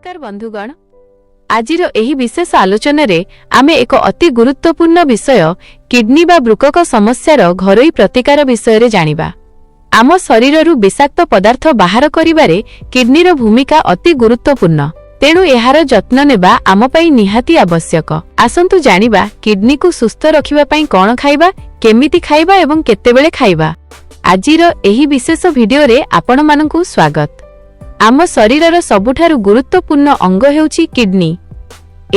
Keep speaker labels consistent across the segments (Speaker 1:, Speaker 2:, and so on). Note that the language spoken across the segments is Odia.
Speaker 1: ନମସ୍କାର ବନ୍ଧୁଗଣ। ଆଜିର ଏହି ବିଶେଷ ଆଲୋଚନାରେ ଆମେ ଏକ ଅତି ଗୁରୁତ୍ୱପୂର୍ଣ୍ଣ ବିଷୟ, କିଡନୀ ବା ବୃକକ ସମସ୍ୟାର ଘରୋଇ ପ୍ରତିକାର ବିଷୟରେ ଜାଣିବା। ଆମ ଶରୀରରୁ ବିଷାକ୍ତ ପଦାର୍ଥ ବାହାର କରିବାରେ କିଡନୀର ଭୂମିକା ଅତି ଗୁରୁତ୍ୱପୂର୍ଣ୍ଣ। ତେଣୁ ଏହାର ଯତ୍ନ ନେବା ଆମ ପାଇଁ ନିହାତି ଆବଶ୍ୟକ। ଆସନ୍ତୁ ଜାଣିବା, କିଡନୀକୁ ସୁସ୍ଥ ରଖିବା ପାଇଁ କଣ ଖାଇବା, କେମିତି ଖାଇବା ଏବଂ କେତେବେଳେ ଖାଇବା। ଆଜିର ଏହି ବିଶେଷ ଭିଡିଓରେ ଆପଣମାନଙ୍କୁ ସ୍ୱାଗତ। ଆମ ଶରୀରର ସବୁଠାରୁ ଗୁରୁତ୍ୱପୂର୍ଣ୍ଣ ଅଙ୍ଗ ହେଉଛି କିଡନୀ।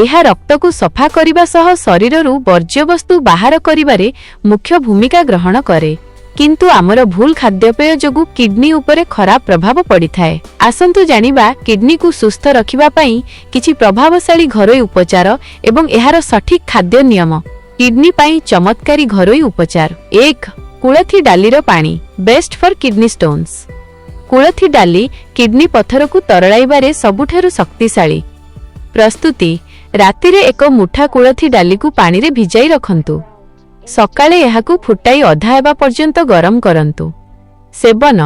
Speaker 1: ଏହା ରକ୍ତକୁ ସଫା କରିବା ସହ ଶରୀରରୁ ବର୍ଜ୍ୟବସ୍ତୁ ବାହାର କରିବାରେ ମୁଖ୍ୟ ଭୂମିକା ଗ୍ରହଣ କରେ। କିନ୍ତୁ ଆମର ଭୁଲ ଖାଦ୍ୟପେୟ ଯୋଗୁଁ କିଡନୀ ଉପରେ ଖରାପ ପ୍ରଭାବ ପଡ଼ିଥାଏ। ଆସନ୍ତୁ ଜାଣିବା, କିଡନୀକୁ ସୁସ୍ଥ ରଖିବା ପାଇଁ କିଛି ପ୍ରଭାବଶାଳୀ ଘରୋଇ ଉପଚାର ଏବଂ ଏହାର ସଠିକ୍ ଖାଦ୍ୟ ନିୟମ। କିଡନୀ ପାଇଁ ଚମତ୍କାରୀ ଘରୋଇ ଉପଚାର। 1, କୁଳଥି ଡାଲିର ପାଣି, ବେଷ୍ଟ ଫର୍ କିଡନୀ ଷ୍ଟୋନ୍ସ। କୁଳଥି ଡାଲି କିଡନୀ ପଥରକୁ ତରଳାଇବାରେ ସବୁଠାରୁ ଶକ୍ତିଶାଳୀ। ପ୍ରସ୍ତୁତି: ରାତିରେ ଏକ ମୁଠା କୁଳଥି ଡାଲିକୁ ପାଣିରେ ଭିଜାଇ ରଖନ୍ତୁ। ସକାଳେ ଏହାକୁ ଫୁଟାଇ ଅଧା ହେବା ପର୍ଯ୍ୟନ୍ତ ଗରମ କରନ୍ତୁ। ସେବନ: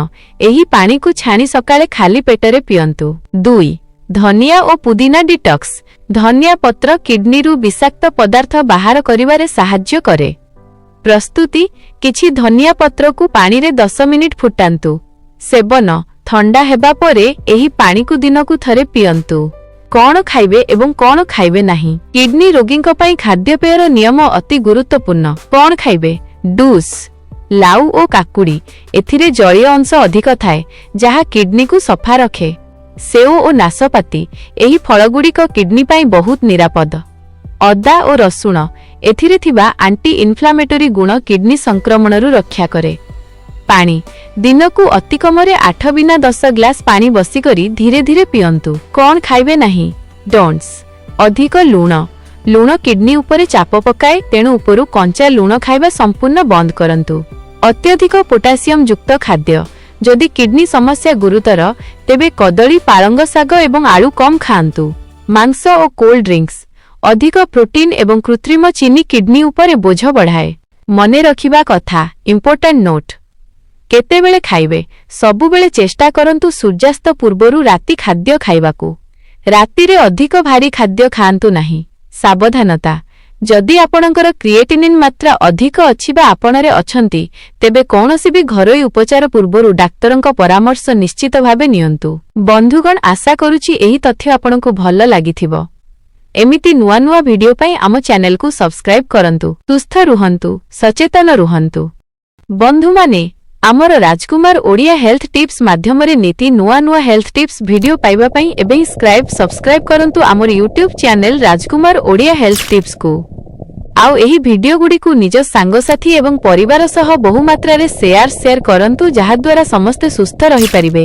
Speaker 1: ଏହି ପାଣିକୁ ଛାଣି ସକାଳେ ଖାଲି ପେଟରେ ପିଅନ୍ତୁ। 2, ଧନିଆ ଓ ପୁଦିନା ଡିଟକ୍ସ। ଧନିଆ ପତ୍ର କିଡନୀରୁ ବିଷାକ୍ତ ପଦାର୍ଥ ବାହାର କରିବାରେ ସାହାଯ୍ୟ କରେ। ପ୍ରସ୍ତୁତି: କିଛି ଧନିଆ ପତ୍ରକୁ ପାଣିରେ 10 ମିନିଟ୍ ଫୁଟାନ୍ତୁ। ସେବନ: ଥଣ୍ଡା ହେବା ପରେ ଏହି ପାଣିକୁ ଦିନକୁ ଥରେ ପିଅନ୍ତୁ। କଣ ଖାଇବେ ଏବଂ କଣ ଖାଇବେ ନାହିଁ? କିଡନୀ ରୋଗୀଙ୍କ ପାଇଁ ଖାଦ୍ୟପେୟର ନିୟମ ଅତି ଗୁରୁତ୍ୱପୂର୍ଣ୍ଣ। କଣ ଖାଇବେ? ଡୁସ୍: ଲାଉ ଓ କାକୁଡ଼ି, ଏଥିରେ ଜଳୀୟ ଅଂଶ ଅଧିକ ଥାଏ, ଯାହା କିଡନୀକୁ ସଫା ରଖେ। ସେଓ ଓ ନାସପାତି, ଏହି ଫଳଗୁଡ଼ିକ କିଡନୀ ପାଇଁ ବହୁତ ନିରାପଦ। ଅଦା ଓ ରସୁଣ, ଏଥିରେ ଥିବା ଆଣ୍ଟି ଇନଫ୍ଲାମେଟୋରୀ ଗୁଣ କିଡନୀ ସଂକ୍ରମଣରୁ ରକ୍ଷା କରେ। ପାଣି: ଦିନକୁ ଅତିକମରେ 8 ବିନା 10 ଗ୍ଲାସ ପାଣି ବସିକରି ଧୀରେ ଧୀରେ ପିଅନ୍ତୁ। କଣ ଖାଇବେ ନାହିଁ? ଡୋଣ୍ଟସ୍: ଅଧିକ ଲୁଣ। ଲୁଣ କିଡନୀ ଉପରେ ଚାପ ପକାଏ, ତେଣୁ ଉପରୁ କଞ୍ଚା ଲୁଣ ଖାଇବା ସମ୍ପୂର୍ଣ୍ଣ ବନ୍ଦ କରନ୍ତୁ। ଅତ୍ୟଧିକ ପୋଟାସିୟମ ଯୁକ୍ତ ଖାଦ୍ୟ। ଯଦି କିଡନୀ ସମସ୍ୟା ଗୁରୁତର, ତେବେ କଦଳୀ, ପାଳଙ୍ଗ ଶାଗ ଏବଂ ଆଳୁ କମ୍ ଖାଆନ୍ତୁ। ମାଂସ ଓ କୋଲ୍ଡ ଡ୍ରିଙ୍କସ୍: ଅଧିକ ପ୍ରୋଟିନ୍ ଏବଂ କୃତ୍ରିମ ଚିନି କିଡନୀ ଉପରେ ବୋଝ ବଢ଼ାଏ। ମନେ ରଖିବା କଥା, ଇମ୍ପୋର୍ଟାଣ୍ଟ ନୋଟ୍। କେତେବେଳେ ଖାଇବେ? ସବୁବେଳେ ଚେଷ୍ଟା କରନ୍ତୁ ସୂର୍ଯ୍ୟାସ୍ତ ପୂର୍ବରୁ ରାତି ଖାଦ୍ୟ ଖାଇବାକୁ। ରାତିରେ ଅଧିକ ଭାରୀ ଖାଦ୍ୟ ଖାଆନ୍ତୁ ନାହିଁ। ସାବଧାନତା: ଯଦି ଆପଣଙ୍କର କ୍ରିଏଟିନିନ୍ ମାତ୍ରା ଅଧିକ ଅଛି ବା ଆପଣରେ ଅଛନ୍ତି, ତେବେ କୌଣସି ବି ଘରୋଇ ଉପଚାର ପୂର୍ବରୁ ଡାକ୍ତରଙ୍କ ପରାମର୍ଶ ନିଶ୍ଚିତ ଭାବେ ନିଅନ୍ତୁ। ବନ୍ଧୁଗଣ, ଆଶା କରୁଛି ଏହି ତଥ୍ୟ ଆପଣଙ୍କୁ ଭଲ ଲାଗିଥିବ। ଏମିତି ନୂଆ ନୂଆ ଭିଡିଓ ପାଇଁ ଆମ ଚ୍ୟାନେଲକୁ ସବସ୍କ୍ରାଇବ୍ କରନ୍ତୁ। ସୁସ୍ଥ ରୁହନ୍ତୁ, ସଚେତନ ରୁହନ୍ତୁ। ବନ୍ଧୁମାନେ, ଆମର ରାଜକୁମାର ଓଡ଼ିଆ ହେଲ୍ଥ ଟିପ୍ସ ମାଧ୍ୟମରେ ନିତି ନୂଆ ନୂଆ ହେଲ୍ଥ ଟିପ୍ସ ଭିଡିଓ ପାଇବା ପାଇଁ ଏବେ ହିଁ ସବସ୍କ୍ରାଇବ୍ କରନ୍ତୁ ଆମର ୟୁଟ୍ୟୁବ୍ ଚ୍ୟାନେଲ ରାଜକୁମାର ଓଡ଼ିଆ ହେଲ୍ଥ ଟିପ୍ସକୁ। ଆଉ ଏହି ଭିଡିଓଗୁଡ଼ିକୁ ନିଜ ସାଙ୍ଗସାଥି ଏବଂ ପରିବାର ସହ ବହୁମାତ୍ରାରେ ସେୟାର କରନ୍ତୁ, ଯାହାଦ୍ୱାରା ସମସ୍ତେ ସୁସ୍ଥ ରହିପାରିବେ।